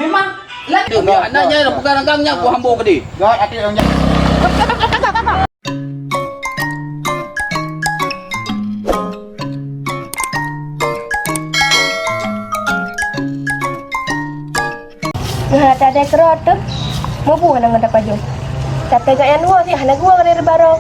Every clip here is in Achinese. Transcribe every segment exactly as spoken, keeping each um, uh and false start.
Memang lah. Nyan, nyan, nyan, bukan rangkang nyan, buah hambo gede. Got, até orang jahat. Nah, tak ada kerot tu. Mubuh nang ada pajong. Tapi gak yang dua sih, hana gua dari baro.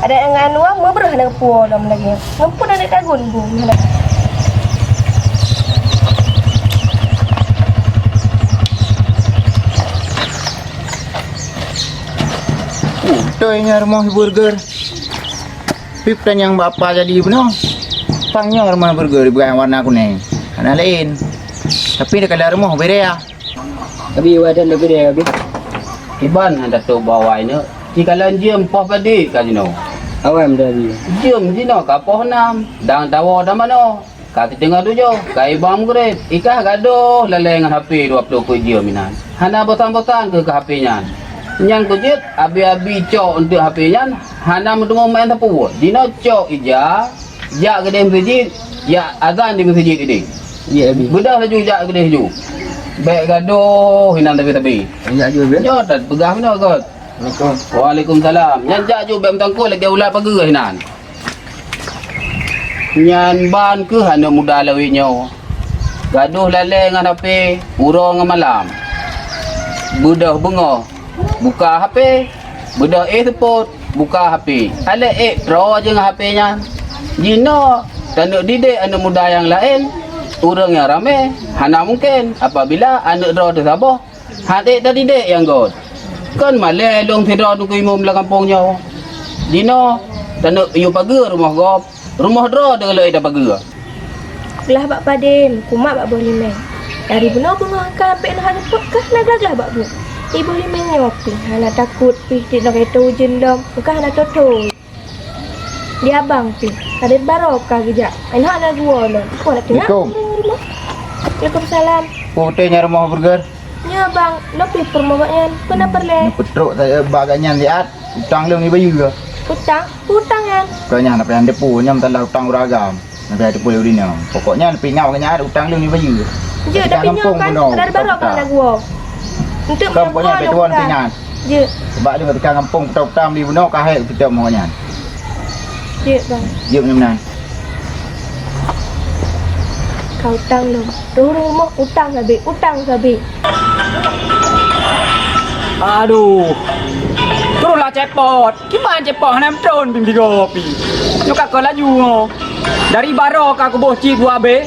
Ada yang anu, ah, meubreuh hana geupuwoe lom lagèe. Ngon peue aneuk tagun bu, hana. Uh, beutôi nyan rumoh burger. Tapi peutanyaan bapa jadi bunoe. Pang nyoe rumoh burger dipeugah warna kunèng. Hana laén. Tapi dikala rumoh beda ya. Abi, wajan dapet dia, Abi. Kiban hana tôb bawai nyoe. Cikalon jeuem poh padit ka jinoe. Awai meuda, Abi. Jeuem jinoe ka poh nam, dang tawoe tamanoe. Ka siteungoh tujoh, ka iba meugreb. Ikah gadôh lalée ngon H P dua ploh peuet jeuem inan. Hana bosan-bosan keu keu H P nyan. Nyan keu jeuet, abi-abi cok eunteuk H P nyan, hana meuteumé meu'en sapeue. Jinoe cok ija, jak keudeh meuseujid, jak azan di meuseujid idéh. Iya, Abi. Beudôh laju jak keudeh laju. Bék gadôh inan tabi-tabi. Iya, Abi. Nyoe that peugah meunoe göt. Assalamualaikum. Waalaikumsalam. Nyan jak ju bék meutangkôi lagée ulat pageue inan. Nyan ban keuh aneuk muda lawét nyoe. Gadôh lalée ngon H P, uroe ngon malam. Beudôh beungoh, buka H P. Beudôh éh seupôt, buka H P. Alée ék troe jeuet ngon H P nyan. Jinoe, taneuk didik aneuk muda nyang laén, ureuëng nyang ramé, hana mungken apabila aneuk droe teusaboh, han ék tadidik nyang göt. Kon malée lôn sidroe teungku imum lam gampông nyoe. Jinoe, taneuk yue pageue rumoh gob. Rumoh droe deungon lôn ida pageue. Glah bak padé, meukumat bak boh limeng. Dari bunoe beungoh angka ampék neuh hana peuet kah na glah-glah bak buet. Di boh limeng nyoe pih hana takot pih, di lagée ujeuen lom, meuka hana tho-tho. Di abang pih, adet barô ka geujak. Ai na geuwoe lom. Wah, nak teunak. Assalamualaikum. Waalaikumsalam. Putih nyang rumoh burger. Nyoe bang, lôn pih peurumoh gobnyan. Peue na peureulée? Neupeutrok saja bak gobnyan siat. Utang lôn neubayeue. Utang? Peue utang nyan? Kon nyan, tapi han teupeue, nyan masalah utang ureueng agam. Tapi han teupeue lé ureueng inong. Pokoknya, peuingat awak nyan, utang lôn neubayeue. Jeuet, tapi nyoe kan, rot barô ka lagèe nyoe. Untuk meunyoe pokoknya, bukan. Jeuet. Sebab lôn ka gampông, utang-utang di bunoe, ka hék, peucok meuh nyan. Jeuet, bang. Jeuet meunan. Ka utang lôn. Rhueng rumoh utang sabe, utang sabe. Aduh. Turunlah cepot. Kiban cepot hana meutrôn bim tiga pi. Nyoe ka keu laju ngo. Dari barô ka kuboh cit buah abeh.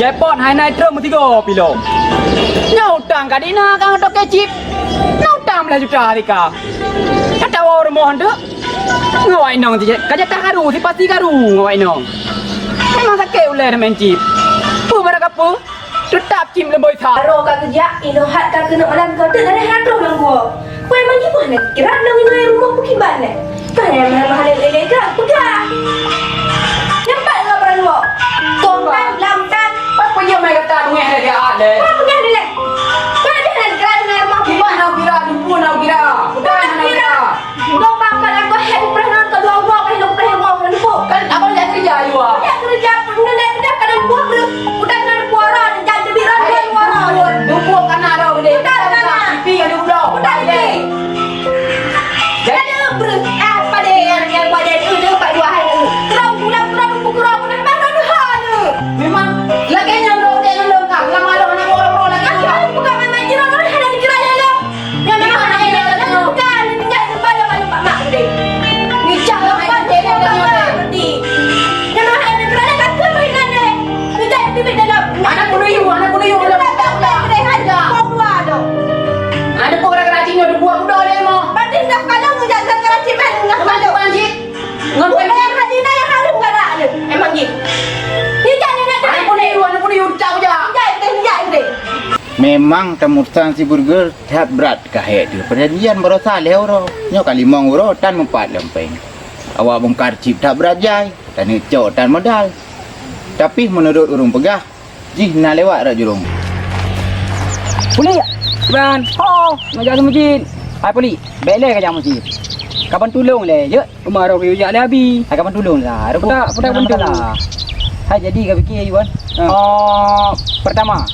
Cepot hai nai trôn meusigo pi lom. Nyoe utang ka dina ka ngon toke cit. Nyoe utang belah juta sika. Ka tawoe rumoh nteuk. Ngon awak inong ti ka jatah karu, sipasi karu ngon awak inong. Memang sakét ulèe na main cit. Peue bara kapeue? Teutap cit leubeh that. Aro ka geujak, inoe hat ka keuneuk malam keu teuk lagèe han troh lam gua. Peue memang jiboh nyan? Kira lôn inoe rumoh peukiban nyan. Ka nyan mahal-mahal lé-lé ka peugah. Nyan pat ngon barang gua. Kong tan, lam tan. Pat peue nyang mai gata beungèh lé siat lé? Pat peugah lé lé. Pat dah nyan kira inoe rumoh peukiban. Kiban na kira, dumpun na kira. Peugah na kira. Dua pakat aku hek upreh ngon kedua uang, hek upreh uang ngon pun. Kan abang jak kerja juga. Jak kerja pun nilai kerja kadang dua puluh. Udah ngan dua orang, jangan lebih orang dua orang. Dua puluh kan ada udah. Udah kan. Tapi ada udah. Udah ni. Jadi ber eh pada yang yang pada itu dia pak dua hari. Terang bulan terang buku terang bulan mana ada hal. Memang lagi yang dok dek nang dok kah. Lama lama nak orang orang lagi. Aku bukan main jiran orang ada pikiran yang Nyang memang hana ilée lôn bukan, neujak neubalong aneuk bak mak udeb. Neujak lôn ban ilée lôn mak udeb. Nyang memang hana ilée lôn kata meunan deh. Neujak teubiet dalam. Aneuk peue yue, aneuk peue yue, aneuk peue yue, aneuk peue yue, aneuk peue yue. Aneuk peue gara-gara cit nyoe dibuat budak lé moh. Berarti dah kalau neujak gara-gara cit meunan, dah kalau. Ngon bayar haji na nyang hareuem galak lé. Emang jih. Neujak neujak. Aneuk peue yue, aneuk peue yue, ucap uja. Neujak deh, neujak deh. Memang tamurusan si burger that brat ka hék teuh. Perjanjian barosa lhèe uroe. Nyoe ka limong uroe tan meupat lom péng. Awak bongkar cit that brat jai, taneuk cok tan modal. Tapi meunurot ureueng peugah, jih na lewat rot jurông. Pulik! Iban! Ho! Meujak seumeujid! Hai Pulik! Bèk lé ka jak meuseujid. Kaban tulông lé, jeuet. Uma roh geuyue jak lé Abi. Hai kaban tulông lah. Roh putak, putak kaban tulông. Hai jadi ka pike Iwan. Oh, pertama,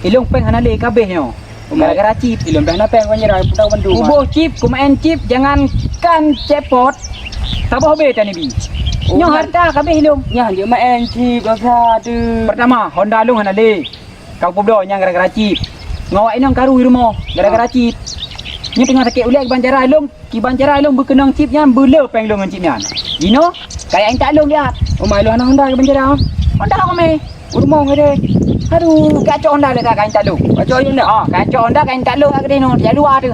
ilông péng hana lé kabeh nyoe. Gara-gara chip, ilôn dah na péng banjara, peutah bandum. Kuboh chip, kumeu'en chip, jangankan cepot, saboh bé tan ibi. Oh, nyoe harta ka abéh ilôn. Nyan jeuet meu'en chip, dosa tu. Pertama, Honda lôn hana lé. Ka kupubloe nyan gara-gara chip. Ngon awak inong karu i rumoh, gara-gara chip. Nyoe teungoh sakét ulèe kiban cara lôn, kiban cara lôn beukeunong chip nyan, beulé péng lôn ngon chip nyan. Jinoe, kajak intat lôn siat. Uma lôn hana Honda kiban cara. Honda kami. U rumoh ngon deh. Aduh, kacok Honda lé ka intat lôn. Kacok Honda? Ah, kacok Honda ka intat lôn ka keudeh nyoe, jak luwa tu.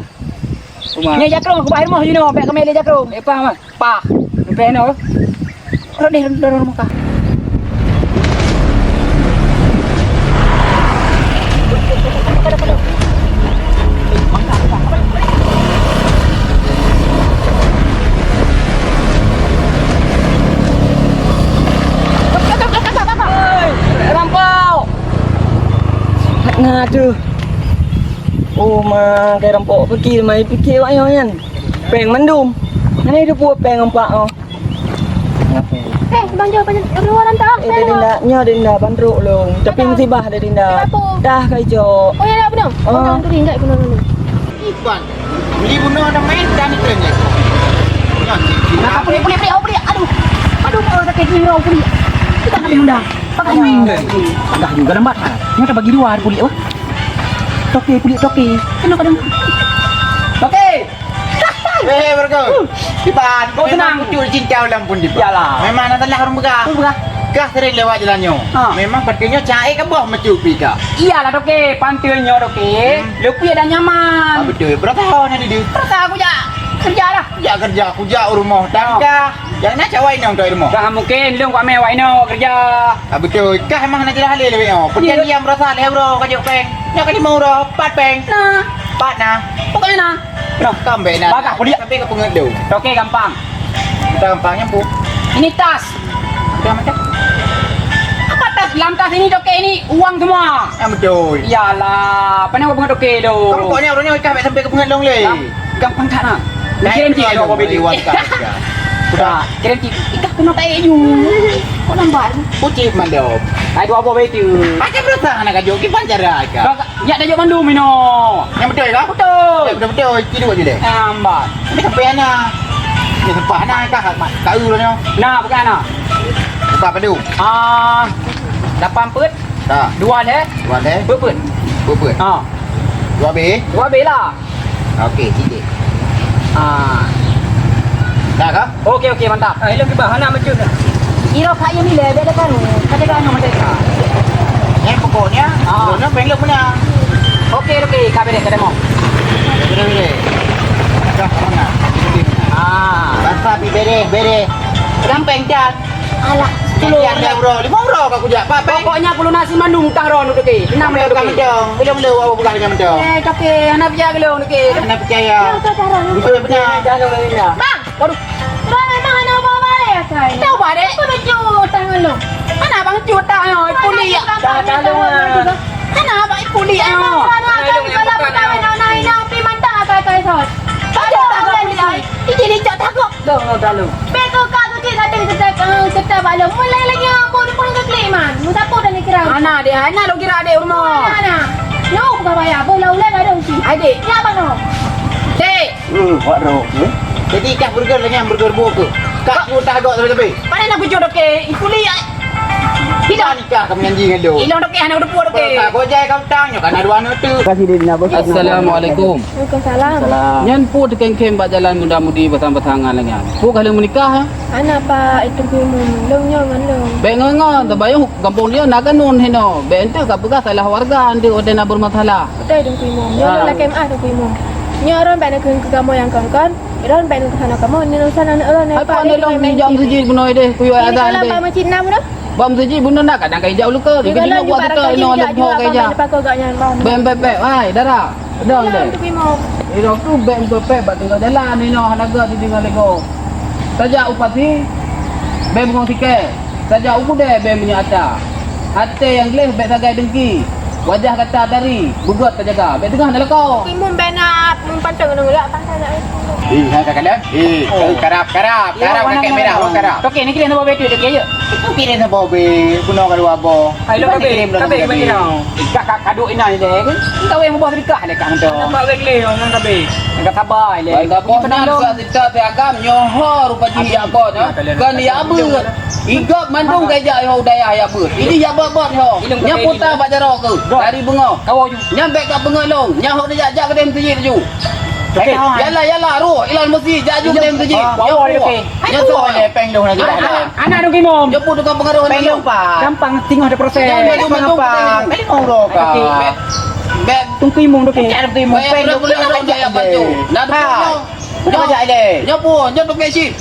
Uma. Nyoe jakrong, kubah i rumoh jinoe, bèk kami lé jakrong. Eh, pah, mah. Pah. Leupah nyoe. Rot deh, dorong muka. Rampok! Ngadu. Oh, ma, kai rampok pikir, mai pikir wak nyoe nyan. Péng mandum. Mana ada buat péng empat oh. Eh, Bang Jo, Bang Jo, keluar lantak, eh, péng. Dek Dinda, nyoe Dek Dinda, bandrok lôn. Tapi musibah Dek Dinda. Kenapa? Dah kai jok. Oh, ya, dah, benar. Oh. Oh, dah, tu ingat guna dulu. Iban, beli bunoe ada main dan itu ni. Nah, pulik, pulik, pulik, oh, pulik. Aduh. Aduh, oh, sakit ni, oh, pulik. Kita nak pindah. Pakai main. Dah juga lambat, ha. Ni ada bagi dua, pulik, oh. Toke, pulik, toke. Kena kadang. Toke. Eh, Bro. Iban, kok senang? Memang pucuk cinta ulang pun, Iban. Yalah. Memang nak telah ureueng peugah. Ureueng peugah. Kah sering lewat jalan nyoe. Ha. Memang patutnya cai ka boh mecupi ka. Iyalah, Toke. Pantul nyoe, Toke. Hmm. Leupie dan nyaman. Ah, betul. Berapa tahun ada dia? Terus aku jak kerja lah. Jak kerja, aku jak rumah. Ha. Tangga. Jangan nak cak wai nong tu rumah. Dah mungkin lung kami wai nong kerja. Ah, betul. Kah emang nak jelas halil wai nong. Iya. Perjanjian berasa leh bro, kajok peng. Nyak ka lima uroe, pat peng. Nah. Pat nah. Pokoknya nah. Nah, kambek nah. Bagah, kuliah. Sampai ke pengedu. Toke gampang. Kita gampangnya, Bu. Ini tas. Udah macam. Apa tas? Dalam tas ini, Toke, ini uang semua. Ah, betul. Iyalah, apa nama bunga Toke tu? Kamu pokoknya orangnya kah sampai ke pengedu leh. Gam-, gampang tak nak? Nah, kirim cik dua boh biji. Sudah, kirim cik. Ikah kena taik ju. Kok nampak? Ucip mandom. Hai dua boh biji. Pakai berusaha nak kajok, kipan cara kah? Nyak tajok mandum ino. Yang betul kah? Betul. Yang betul-betul, tidur je deh. Nambat. Ini sampai ana. Ini sempat ana kah, Mak? Kau lah nyoh. Nah, bukan ana. Buka padu. Ah, lapan pet. Dah. Dua leh. Dua leh. Pet pet. Pet pet. Ha. Dua B. Dua B lah. Okey, titik. Ah. Dah kah? Okey, okey, mantap. Ah, ilok kiban, hana meucut dah. Iro kak yang nilai, beda kan? Kata kan nama mereka. Yang pokoknya, ah, pokoknya pengen punya. Okey, okey, kak beda, kata mau. Beda, beda. Dah, mana? Ah. Basa pi beda, beda. Rampeng dah. Alah, sepuluh. Lima uroe, lima uroe ka kujak, Pak, Pak. Pokoknya puluh nasi mandum tah ron tu ke. Enam ron tu ke. Belum, belum, awak bukan dengan mendong. Eh, tapi anak pijak belum tu ke. Anak percaya. Betul, betul. Betul, betul. Dah, dah, dah, dah. Bang! Waduh. Bang, memang anak ubah balik ya, Kai? Tahu balik? Apa baju tangan lu? Anak bang cuta, oh, kuliah. Dah, dah, dah. Anak abang kuliah, oh. Anak abang kalau kawin, anak ina, pi mantap, Kai, Kai, Kai. Aduh, abang kuliah. Ijin icok takut. Dong, dong, dong. Bek tu ka tu cik kata kita, eh, kita balong. Mulai lagi apa dia pun ke klik man. Mutapo dan dikira. Anak dia, anak lu kira adik rumah. Anak, anak. Nyo bukan payah. Apa ulang-ulang ada uji. Adik. Ya apa no? Cik. Hmm, buat roh. Hmm? Jadi kah burger lagi burger bu ke? Kak tu tak agak tapi-tapi. Mana nak kucur ke? Ikuli ya. Kita nikah kami janji ngan lu. Ilong tu ke hana udah puas ke? Kau jai kau tang nyo kan ada anak tu. Kasih dia nak bos. Assalamualaikum. Waalaikumsalam. Salam. Nyan peue teukem-kem bak jalan muda-mudi basang-basangan lagèe nyan? Peue ka lheueh meunikah, eh? Hana, Pak, itu keu imum. Lôn nyoe ngon lôn. Bèk ngon-ngon, tabayang gampông dia na kanun hino. Bèk enteuk ka peugah salah warga enteuk watèe na bermasalah. Beutôi, Teungku Imum. Ya. Lôn lakèe meu'ah, Teungku Imum. Nyoe droen bèk neukheun keu kamoe nyang kon-kon. Droen bèk neukheun keu kamoe. Nyoe urusan aneuk droen, Pak. Hai, aneuk droen jam siji bunoe deh, kuyue azan deh. Bak masjid nam dah. Bak masjid bunoe na kadang ka ijak ulukon. Di dalam buat jumpa rakan ijak, jumpa rakan ijak. Bèk, bèk, bèk. Hai, dara. Dong deh. Ilong tu bèk meupèpèt bak teungoh jalan inoe hana gèt dideungoe lé gob. Tajak u pasi, bèk meungon sikèt. Tajak u keudè, bèk meunyoe ata. Até nyang gleh bèk sagai deungki. Wajah gata dari, beugèt tajaga. Bèk teungoh na lakoe. Imum bèk na meupantöng ngon ulak pantai. Eh, hai ka kadang. Eh, oh, karab, karab, ya, karab kakek merah, oh, karab. Toke, ni kira nama betul toke, ya? Itu kira nama be, kuno ka dua boh. Hai, lo kabe, kabe, kabe. Ka, ka, kaduk inan ni deh, kan? Engkau yang boh sedekah deh, Kak, tu. Nampak lagi, orang kabe. Enggak sabar, le. Baik, apa nak buat kita tiagam, nyoho rupa jih ya, apa, kan? Kan dia abut. Igop mandum gajak ho dayah ya beuet. Ini ya bot-bot ho. Nya puta bak jaroe keu. Dari beungoh. Kawo ju. Nya bek ka beungoh long. Nya ho jak jak keudeh meuseujid ju. Okey. Yalah, yalah, roh ilon meuseujid jak ju keudeh meuseujid. Kawo ju. Nya tu. Peng dong lagi dah. Anak dong imum. Nya pun tukang pengaruh. Peng dong pa. Gampang tinggal ada proses. Nya mandum mandum. Peng dong roh ka. Bek. Tungku imum tu. Peng dong. Peng dong. Nah, tu. Nyoe, nyoe pun, nyoe tu kecil.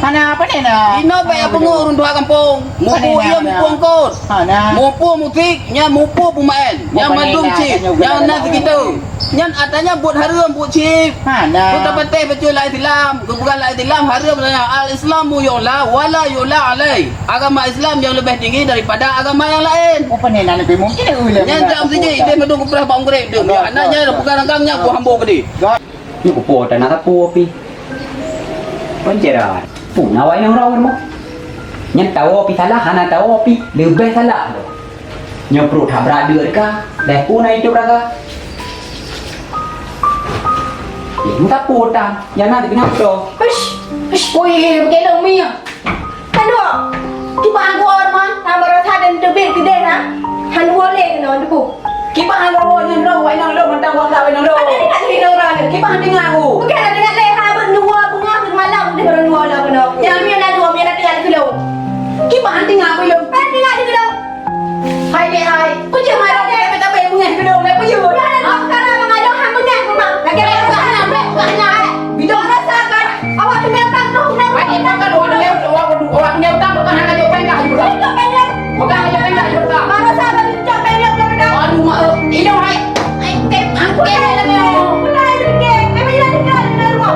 Hana apa ni na? Inoe bèk peungeuh ureueng tuha gampông. Mupu iya mupu angkot. Hana. Mupu musik, nyan mupu peumaén. Nyan mandum cit. Nyan na sigitu. Nyan atra nyan buet hareuem buet cit. Hana. Buet tapatéh bacut lam Islam, geupeugah lam Islam hareuem nyan al-Islamu yu'la wa la yu'la alaih. Agama Islam yang lebih tinggi daripada agama yang lain. Apa ni na lebih mungkin? Nyan jam siji ideh mandum geupeurah bak mugreb tu. Anak nyan peugah rangkang nyan buah hambo gede. Nyoe kupo teunak sapu api. Panceran. Pun awak nyang rong rumoh. Nyan tawoe pi salah, hana tawoe pi leubeh salah tu. Nyoe pruet hak brat deuek ka, dah pun na idup raga. Eh, meusapu utang, nyang na dipinah peudoh. Hush! Hush! Oi, beugelong mi nyoe. Keunoe, kiban gua mah, hana rasa dan teubiet keudeh na. Han boleh keunoe, debu. Kiban han roh nyan roh, wai nang roh, mantang wang wai nang roh. Ada dengar dari orang ni. Kiban han dengar aku. Bukan ada dengar leh, ha, berdua bunga semalam, dia berdua lah keunoe. Yang mi ada dua, mi ada dengar dulu. Kiban han dengar aku, Ilong. Hai, dengar dulu. Hai, dek, hai. Peujeuh mai roh, tapi tak payah bengeh keunoe, dah peujeuh. Dah, dah, sekarang mengayuh, ha, bengeh, Mak. Lagi ada bukan anak, bukan anak. Bidong rasa kan. Awak kena tang tu, kena. Wah, ni makan orang dia, orang, orang dia utang bukan hanya dia pengah juga. Dia pengah. Bukan hanya pengah juga. Baru sahabat cok pengah belum dah. Aduh, mak, eh, ini hai. Ai, tep, angke lagi. Bukan lagi. Kami lagi kira di rumah.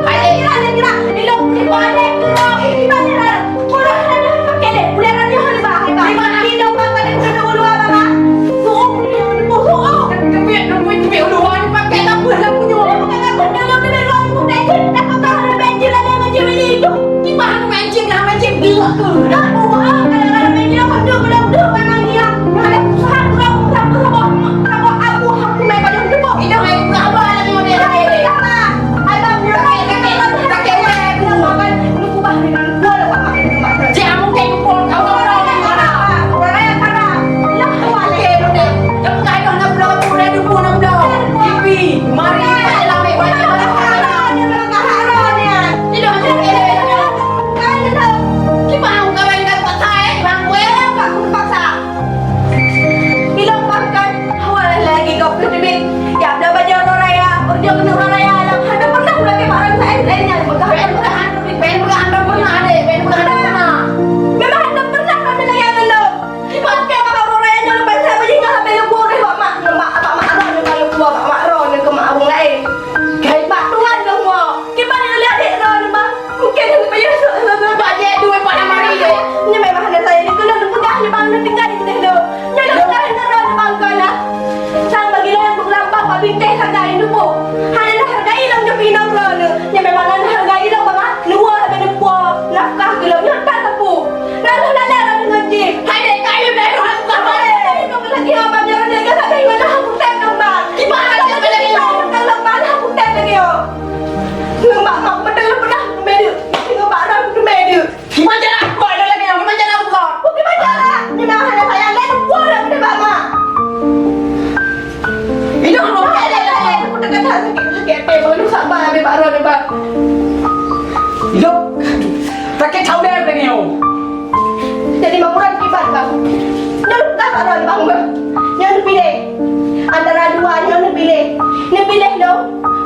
Hai, kira lagi kira. Di rumah ada kira. Ini mana? Kurang ada pakai deh. Bulan ada hari bah. Di mana? Di rumah pada kena dulu apa, Mak? Suruh, suruh. Tapi, tapi, tapi, dulu hari pakai tak pernah punya. Bukan apa, jangan kena dulu. Bukan itu. Dah kau tahu ada banjir, ada banjir ini itu. Kiban mancing lah, mancing dua ke. Dah, oh, ah, kadang-kadang mancing apa tu, belum tu, memang iya. Ada usaha kurang, usaha apa, apa, apa, aku, aku main pada tu. Itu main apa lagi, dia lagi. Hai, bang, dia lagi, dia lagi, dia lagi, dia lagi, dia lagi. Cik, kamu kayak pukul, kamu orang yang mana? Orang yang mana? Yang mana? Kamu kayak anak budak, budak, budak, budak. Mari, mari, mari. Ilong bang kan, awai lagi kau keuneubit. Ya, dah baju orang raya, ureueng keuneuk orang raya, lam hana pernah ulôn keu barang laén-laén nyan. Peugah, peugah, peugah, peugah, peugah, peugah, peugah. Memang hana pernah kami lagi ngon lôn. Pakai bak ureueng raya nyoe leubeh sabe jih ngon habéh leubu reh bak mak, bak, bak mak roh, bak leubu, bak mak roh, ngon keu mak ureueng laén. Keu bak Tuhan lôn nyoe. Kiban nyang lé adék droeneuh bang, mungken nyang geupeunyang sôk lôn. Bak jih duek bak lamari deh. Nyoe memang hana sayang dikeue lôn, peugah nyoe bang, lôn tinggai di keudeh lôn. Nyoe lôn peugah nyoe droeneuh bang kon lah. Sang bagi lôn beugeulambang bak bintéh sagai neupôh. Hana neuhargai lôn nyoe keuinong droeneuh. Nyoe memang hana hargai lôn bang ah. Neuwoe sabe neupuwoe nafkah keu lôn nyoe that sapeue. Lalu lala lôn deungon jih. Hai deh, kayu deh, roh aku ka hai. Lagi abang nyoe deh, ka sabe nyoe dah aku tem lôn bang. Kiban lagi lagi. Tolong bang, aku tem lagi yo. Ngon bak mak, beutôi peunah teumé deuk. Ngon bak mak teumé deuk. Kiban cara kau ada lagi yang macam apa kau? Bukan macam lah. Ni dah ada sayang lain, buah dah kena bak mak. Ini orang ada lain. Aku tak kata sakit, sakit hati. Baru sabar, ambil bak roh depan. Hidup. Sakit kau dah lagi yang. Jadi, mak kurang kiban, bang. Nyoe dah tak ada, bang, bang. Nyoe neupiléh. Antara dua nyoe neupiléh. Neupiléh lom.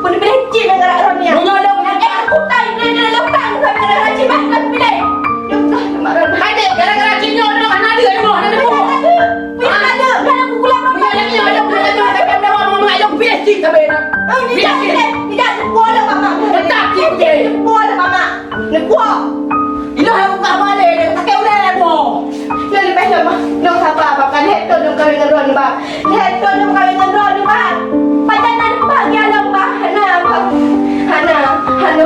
Pun neupiléh cit ngon arak ron nyan. Nyoe lom. Eh, aku tak, dia, dia, dia, tak, aku tak, dia, dia, cit, bang, neupiléh. Nyoe dah, mak ron. Hai, dek, gara-gara cit nyoe, nyoe, hana ada, nyoe, hana ada. Punya ada, dah aku pulang, bang. Punya lagi, ada, punya lagi, ada, ada, ada, ada, ada, piléh cit, sampai dah. Oh, tidak, tidak, tidak, boleh, bang, bang. Tetap cit, boleh, bang, bang. Neupuwoe. Ilong hai buka balé, sakét ulèe mo. Nyoe leubeh lom, nyoe saba, bang, kan lhèe thôn lôn kawin ngon droeneuh, bang. Lhèe thôn lôn kawin ngon droeneuh, bang. Pajan na neubahagia lom, bang. Hana, bang. Hana, hana.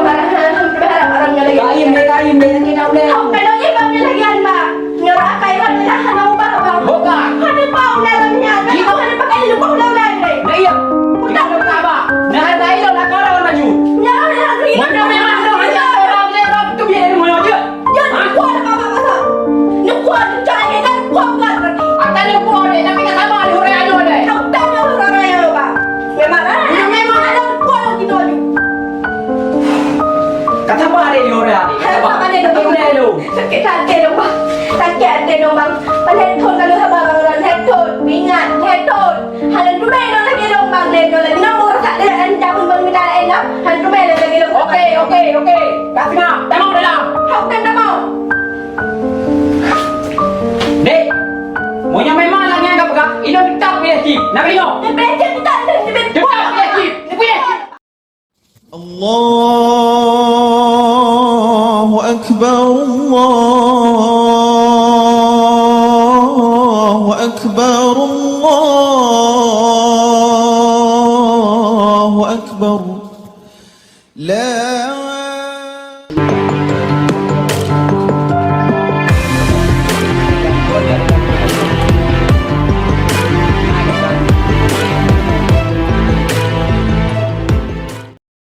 الله أكبر، الله أكبر، الله أكبر. لا